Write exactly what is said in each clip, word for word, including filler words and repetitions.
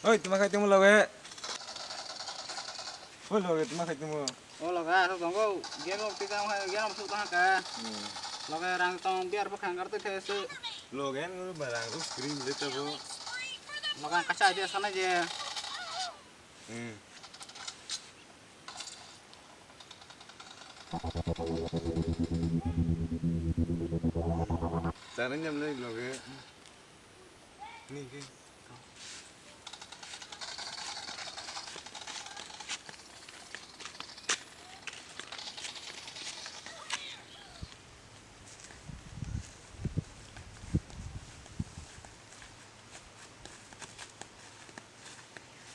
Oi, tuma khai timo loge. Oi, loge, tuma khai timo. O loge, aswk tongo. Game of Thrones hai, game of Thrones hai ka. Hmm. Loge, rang tong, beer bo khang kar te khe se. Loge, no ba rang ru screen le tabo. Loge, kacha idea sana je. Hmm. Chana nyam le loge. Ni ke.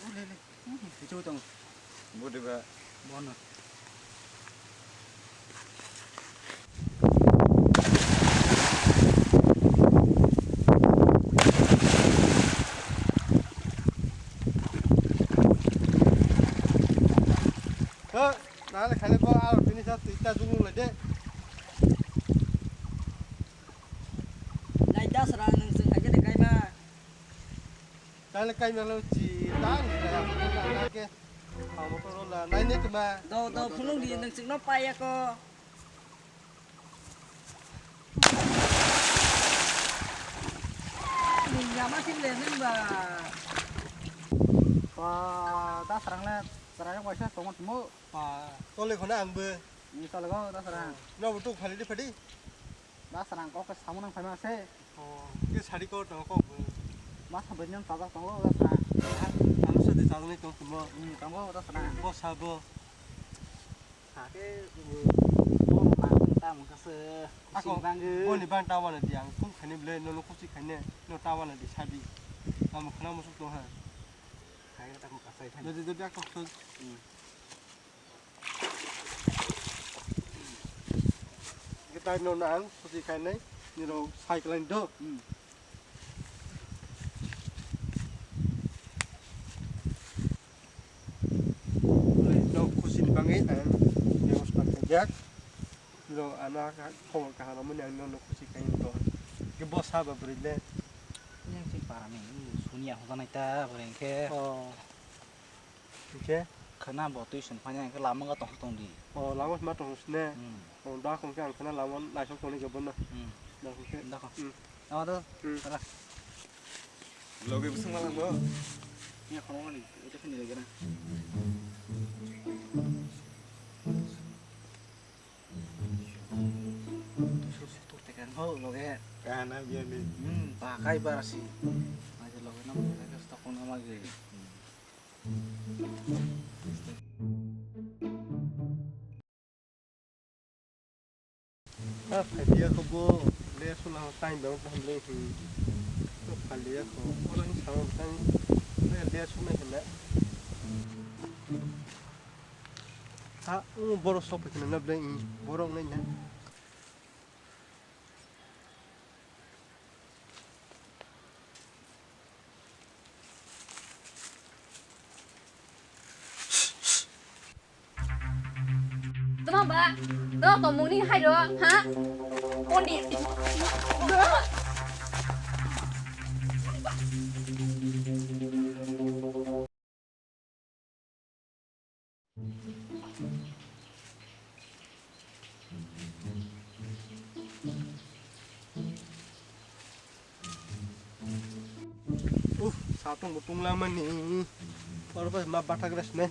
O le le. Hmm, hichu tong. Budi ba. Bono. Ho, nale khale bo aro tini sa tui ta julu le de. Nai das ra nung sing aja de kai ma. Tale kai melo chi, tang, tang, tang, tang, ke. Amo to rola, nai ne tuma. Do, do, phunung di nang chikno paya ko. Ning yama sim le ning ba. Pa, da sarang le, sarang yang waisa tongo tumo. Pa, tole khona ang be. Ni tole go, da sarang. No, butuk phali di phadi. Da sarang kok ke samunang phaima se. Oh, ke sari ko to kok. Masa banyang tajak tongo da sarang. Anu sadi tajak ni tong tumo. Hmm, tongo da sarang. Bo sabo. Sake bo ma ta mung kase. Ako boni bang tawana di ang tung khani ble no no kusi khani no tawana di sabi. Am khana musuk to ha. Hai ta mung kase. Jadi jadi ako. Kita no nang susi khainai nirok cycle do. Hmm. No kusi ni bangwi ang bebosta khaijak. Nirok ano khobor kaham mani ang no kusi khai do. Ke bosa ba bwrwi le. Yang si para ni sunia hoda nai ta bwrwi ke. Oh. Hingke? Khana bo twi song phanya hingke lama wng tong tong di. O lama ma tong sne. Hmm. O da khong khe ang khana lama naisok tong ni jobo no. Hmm. Da khong khe. Da khong. Hmm. Lama to. Hmm. Tara. Logi bising malang bo. Ni khong ni itu sini lagi na. Tusuk tuk tekan ho loge. Kana biya ni. Hmm, pakai barasi. Aja loge nam pakai stok kono magi. Ah, phailiya kho bo, le sula time dong tham le hi. To phailiya kho, orang sama tang, le, le sula kena. Ha, borok sok kena na ble, borok nai na. Tama ba, tama tongmung ni hai ro, ha? Pondit. Uff, satung bo tunglamani. Oro bai ma bathak resne.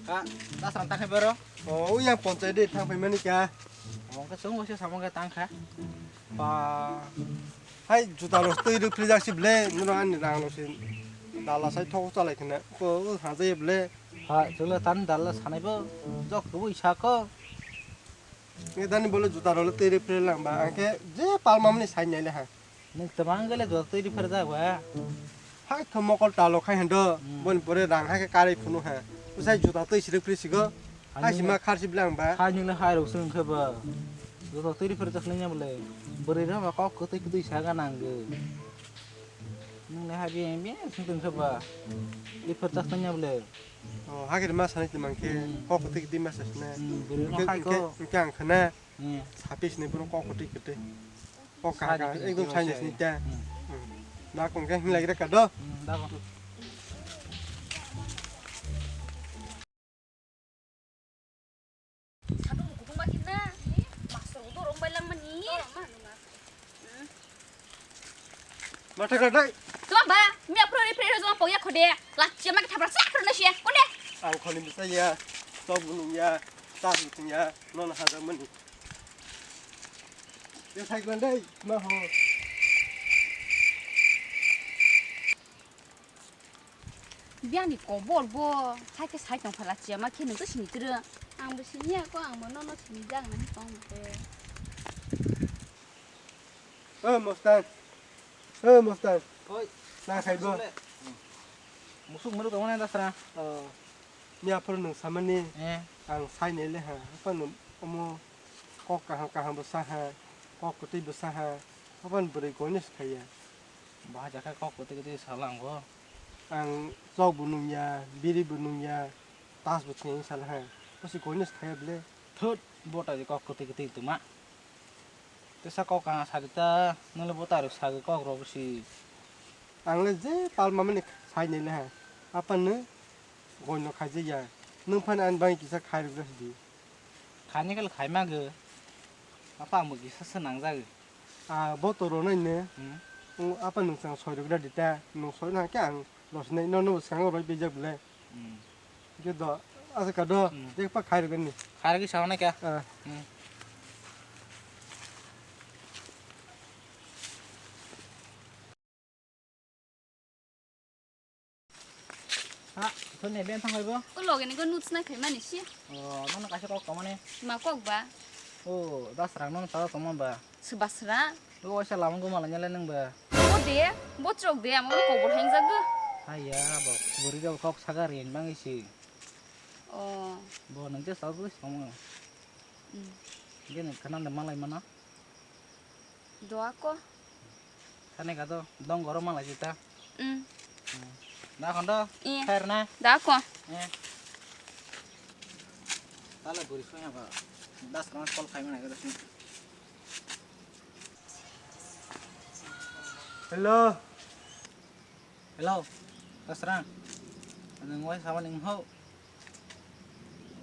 Ka, ta santa khe bero? O, yang ponchai de thang phaimani ka. Omo khe chwng waisa samung khe tang kha. Ba, hai juta rok twi rw phrijak si ble, nuro ani rang rok si dala sai thok chalai khna. Ko, o hajai ble. Ha, chwngno tani dal sanaibo jok kwbwi sako. Nge dani bole juta role twi rw phre lang ba, angkhe je palmamani sai nai le ha. Nwng twmang gele juta twi rw phre jak ba. Hai khe mokol talo khai hendo, hmm, boni pore rang hai khe karwi phunu ha. Usai juta twi sirw phre sigo. Hai sima kharsi blang ba. Hai nwng le hai rok swng khe ba. Juta twi rw phre jak nai bole. Bwrwi rok ba kok kwtwi kwtwi sa ga nang gw. Nwng le hai bi bi swng tong khe ba. Rw phre jak nai bole. O, hakhe ma sanai tongmang khe, hmm, kok kwtwi kwtwi ma sasne. Hmm, bwrwi no hingkhe, hai khe, ko. Hingkhe ang khana, hmm, sapi sini bono kok kwtwi kwtwi. Kok kaha kaha, ekdom saini sini te. Hmm. Hmm. Da kong khe hinglai reka do. Hmm, da kong. Satung kubung ba kina, master udo rong bai langmani. Mata kadai. Tuang ba, mi apro ri pre zo pok ya khode. La chia ma ki thapra sak khro na sia. Konde. Ang khoni bisa ya. Tok bunung ya. Tas bunung ya. Non hajar mani. Ya sai kon dai. Ma ho. Biyani kobor bo, hai khe sai tong phala chiya ma khe nung to sini tiro. Ang bo sini ya ko, ang bo nono sini jak nang tong te. O Mostan. O Mostan. Oi. Na khai bo. Musuk muru tong na dasra. Oh. Ni aphuru nung samani. Eh. Ang sai ne le ha. Apa nung omo kok kaham kaham bo sa ha. Kok kutui bo sa ha. Apa ni bwrwi koi ne sa khaiya. Bahai jakha kok kwtwi kwtwi sala ang bo. Ang chok bo nungya, biri bo nungya, tas bo thwngwi sala hai. Bwswi koino sakya bwle. Thut, bo ta kok kwtwi kwtwi tuma. Tesa kok ang sari ta, nole bo ta rw sagwi kok rw bwswi. Ang le je palma mani sai nai le ha. Apa no goino khaijak ya. Nwng phano ani bagwi kisa khai rwgwla sidi. Khaini khe khai magw. Apa ang bo kisa se nangjagw. Ah, bo to ronai ne. Hmm. Apa nwng chang soi rwgwla dita. Nwng soi na khe ang losinai no no bwskango roi pejak bwle. Hmm. Hingke do, asa ka do, hmm, tei pa khai rwgani. Khai rwgwi sa hwnai kha. Ah. Hmm. Ha, thoni ben thang bo? O loge ni go nuts nai khai mani si. Oh, nono kaisa kok tongmani. Ma kok ba? Oh, das rang nono sa tongma ba? Subasra. Bo waisa lamang gumala nyale nang ba. Bo de, bo chok de, amo kobor hang jago. Haiya, bo buri rok kok saga rin bang isi. Oh. Bo nang je sa bus kamu. Hmm. Gini kanan de malai mana? Doa ko. Sani ka to, dong goro malai jita. Hmm. Hmm. Da kondo, iya, khair na? Da ko. Eh. Tala buri soya ba. Das rang kol khai mana gada sini. Hello. Hello, Kasra. Nwng wai sabo ning ho.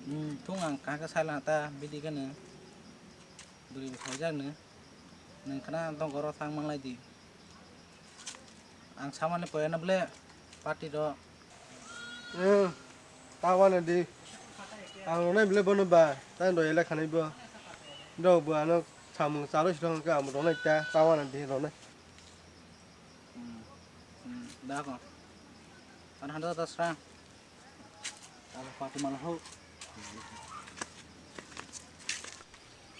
Hmm, thung ang kaka sai lang ta bidi kanu. Buri bo khojak nu. Nwng khna dong goro thang manglai di. Ang samani poyana ble party do. Eh, ta wana di. Ang ronai bile bono ba, ta ro ele khanai bo. Do bo ano samung charo sithong ka ang ronai ta, ta wana di ronai. Hmm. Hmm, da ko. Ano handa ta sra. Ano party mana ho.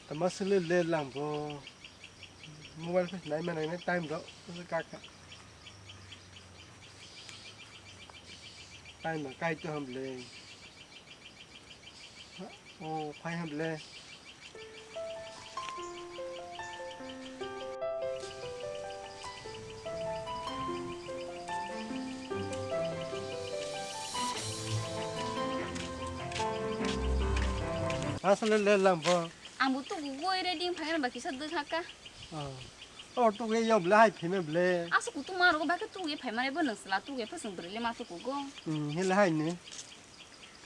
Tama sele le lang bo. Mobile phai nai ma nai time ro ka ka. Time ma kai to ham le. O phai ham le. Asal le lang bo. Ang bo tugu goi ready phai ba kisa dui khaka. Oh. Oh, tugu yo ble hai phime ble. Asu kutu ma ro ba ke tugu phai mare bo nang sala tugu pha sung bri le ma tugu go. Hmm, hele hai ne.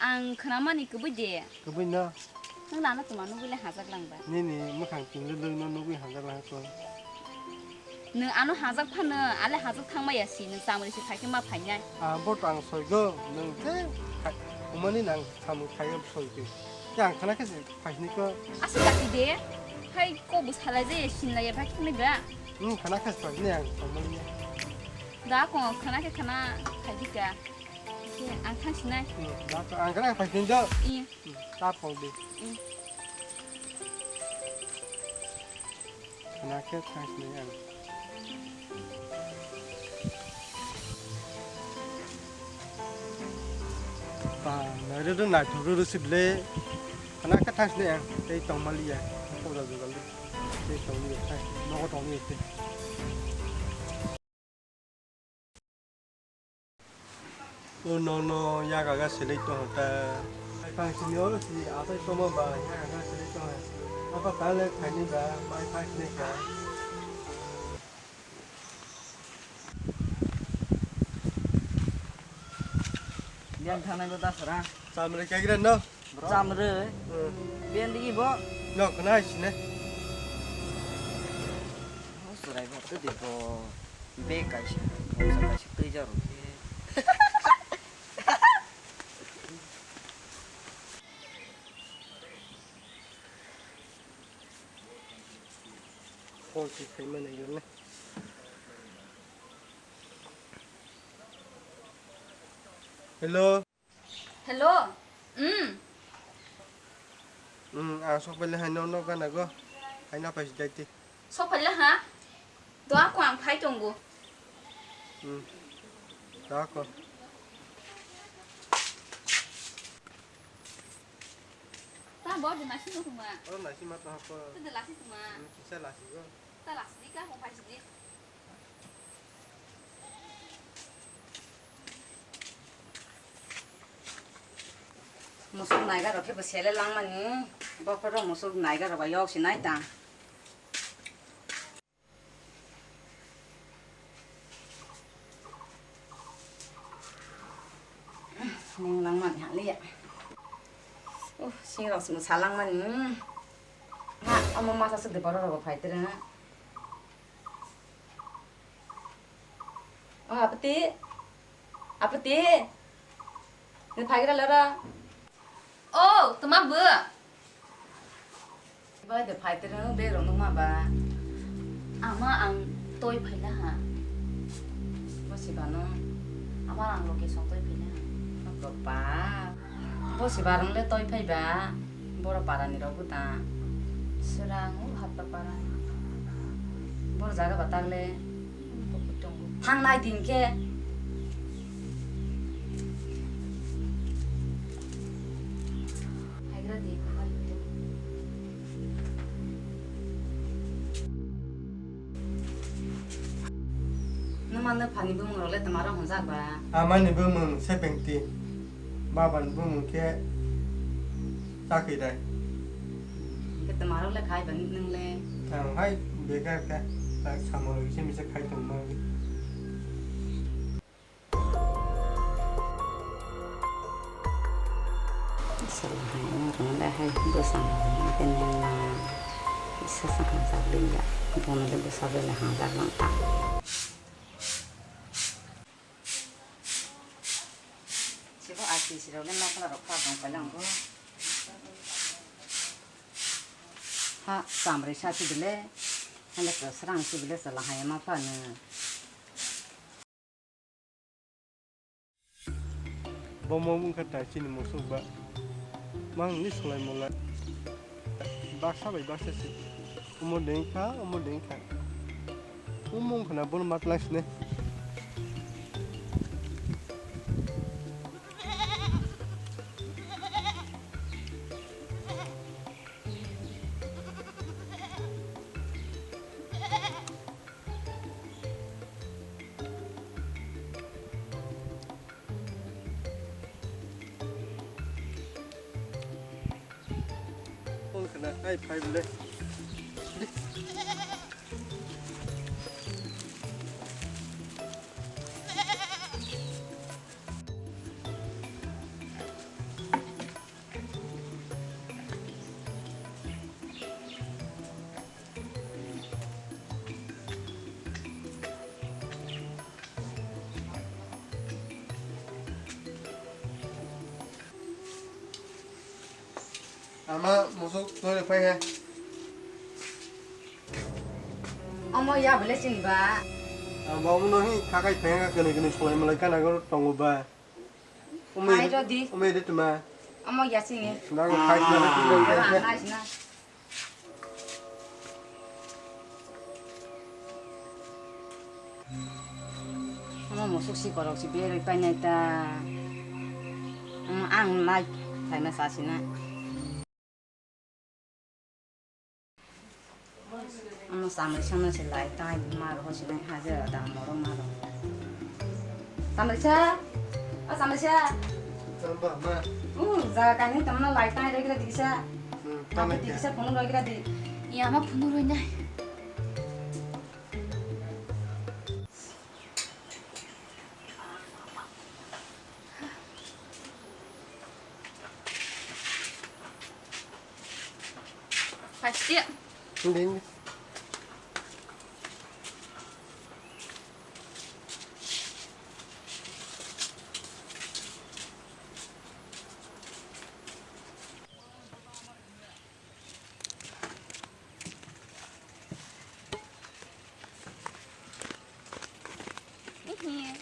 Ang khwnamani kwbwi de. Kwbwi no? Nwng nano tongma nugwi le hajak lang ba? Nini mwkhang tingwi lwino nugwi hajak lang kho. Nwng ano hajak phano, ale hajak thangma ya si, nwng chamri si phaikhe ma phainai. Ah, bo to ang soigo, nwng je khai-, umani nang samung khaiya soigo. Khe ang khana khe se phaisni kho. Aswk kati de, hai kok bo salai je, sinlai ya, phai khwnai ba? Nwng khana khe soigo, ang soimani ya. Da kong khana khe khana khaidi ka. Khe ang thang sinai. Hmm, da to ang khe phai sin do. I. Hmm, ta phong di. I. Khana khe thang sinai ang. Ba, nai ro do nai thok ro ro si ble. Khana khe thang sinai ang. Tei tong mali ya. Ko da jugal di. Tei tong li ya. Nogo tong li ya. O nono yaga ga selei tongo ta. Phang sini oro si atai tongma ba yaga ga selei tongo. Apa tale khaini ba mai phang sini ka. Yang thanai bo dasara. Chamre kagira no? Chamre. Hmm. Bendigi bo. No, kena sine. Oh, surai bo tu di bo. Be kaisa, kaisa tui jaro. Phone si khaimani yone. Hello. Hello. Hmm. Hmm, ang sok pele hai no no gana go. Hai no pais dai ti. Sok pele ha? Do ako ang phai tongo. Hmm. Do ako. Ta bo de masi no kuma. Oro nasi ma to hako. Tu de lasi kuma. Hmm, kisa lasi go. Ta lasi di ka hong phai di. Musuk naiga rok khe bo sele langmani, bokhorok musuk naiga rok bai yok sinai ta. Ning langmani haliya. Uh, singrok simo salangmani. Ha, omo masa se de borok rok phai tere. Oh, apati. Apati. Ni phaigra lora. Oh, tuma bu. Bai de phai tere be rong ma ba. Ama ang toi phaila ha. Bo si bano. Ama ang location toi phaila ha. Ko pa. Bo si barang le toi phai ba. Boro para ni rok buta. Serang u hapta para. Boro jaga batak le. Thangnai din khe. Nwng mano phani bumung rok le twmaro hwnjak ba? Amani bumung Sepengti, babani bumung khe Chakidai. Khe twmarok le khai ba nwng le? Ang hai bekar khe, tak samung rok kisa misa khai tongma. Sala hai nwng le hai bwsang khe nwng ma kisa sa hamjak liya. Bono le bwsa bai le hamjak lang ta. Sibo R T C rok le nokla rok kha tong kailang bo. Ha chamri sa si bile, hande kwsrang si bile chwla hai ma phano. Bomo wngkha tai chini musuk ba. Mang ni sulai mulai. Baksa bai baksa se. Omo dengkha, omo dengkha. Omo wngkha na bono matwlai sine. Phone khna, ai, phai bole. Ama musuk tore phai he. Omo ya bole chini ba. Abo no hi khakai phai kani kani solai malai kana gor tongo ba. Hai rodi. Ome de tuma. Omo ya chini. Nago khai na. Nago khai na. Omo musuk si korok si berwi painai ta. Omo ang nai phaima sasina. Omo samri sono se lai tai ma ro hosi nai haja da moro ma ro. Samri sa. A samri sa. Tamba ma. U jaga kani tamna lai tai re kira dikisa. Hmm, tamba dikisa phone ro kira di. Ya ma phone ro nai. Iya. Hindi, hindi. Ihi.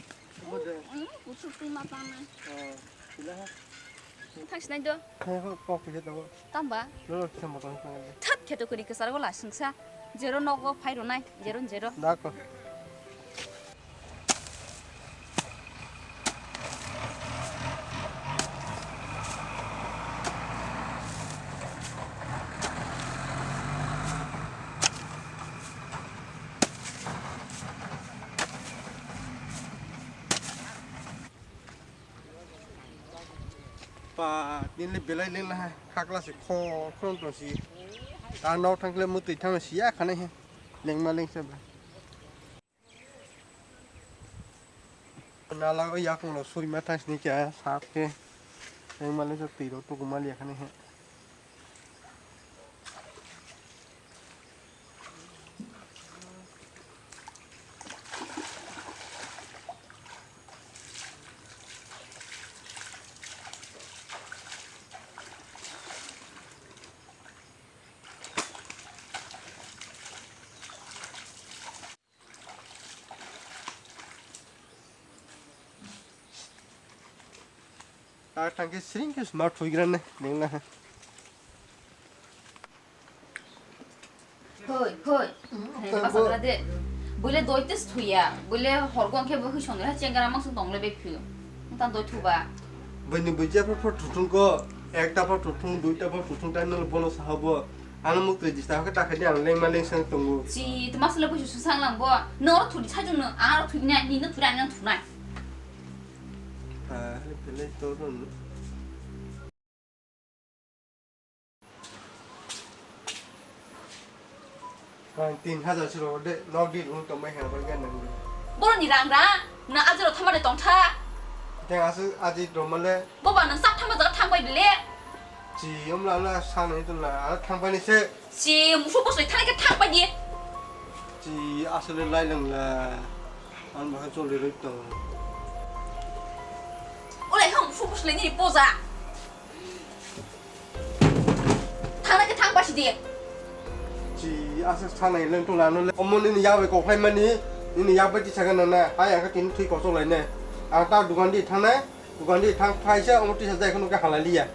Bo de. Umm, kuchuk twi ma tangna. Oh, sila ha. Thang sinai do. Hai ho, kok pisa tongo. Tamba? Lo lo kisa motom tong. That kheto kuri kesar go la singsa. Zero nogo phai ronai. Zero zero. Da ko. Pa, nini belai lengla hai, khakla se khor khor tong si. Ta nok thang kle mutwi thang si ya khane he. Lengma lengse ba. Nala o yakung lo suri ma thang sini kya sap ke. Lengma lengse twi ro tuku ma liya khane he. Ta thangke sring ke smart thuigrane nengla. Hoi, hoi. Hai, tei pasagra de. Buile doi tes thuya. Buile horgon ke bo hoi songra chengra mang sung tongle be phiu. Ta doi thuba. Bini buja pho pho thuthung ko, ekta pho thuthung, duita pho thuthung, tai nol bono sahabo. Ano muk twi dista khe ta khaidi ang lengma lengsang tongo. Chi, tma sle busu susang lang bo. No thudi sajung no, aro thudi na, ni no thudi ang thunai. Ah, hai pele to don. Ang tin hajar suro de, nok di rung tong bai ha bai gan nang. Boroni rang ra, na ajaro thamare tongtha. Teng asu aji romale. Boba nang sak thama jaga thang bai bile. Chi, omla omla sanai tongla, aro thang bai ni se. Chi, musu bosoi thang ke thang bai di. Chi, asole lai langla. Ang bahai choli roi tong. Olai hong musu bosoi ni poja. Thangna khe thang basi di. Chi, asa sanai leng tong lano le. Omo nini yabai kok hai mani, nini yabai ti sagan nana, hai ang khe tini thwi kosok lai ne. Ang ta dukan di thang nai, dukan di thang phai se, omo tisa jai kheno khe halai liya.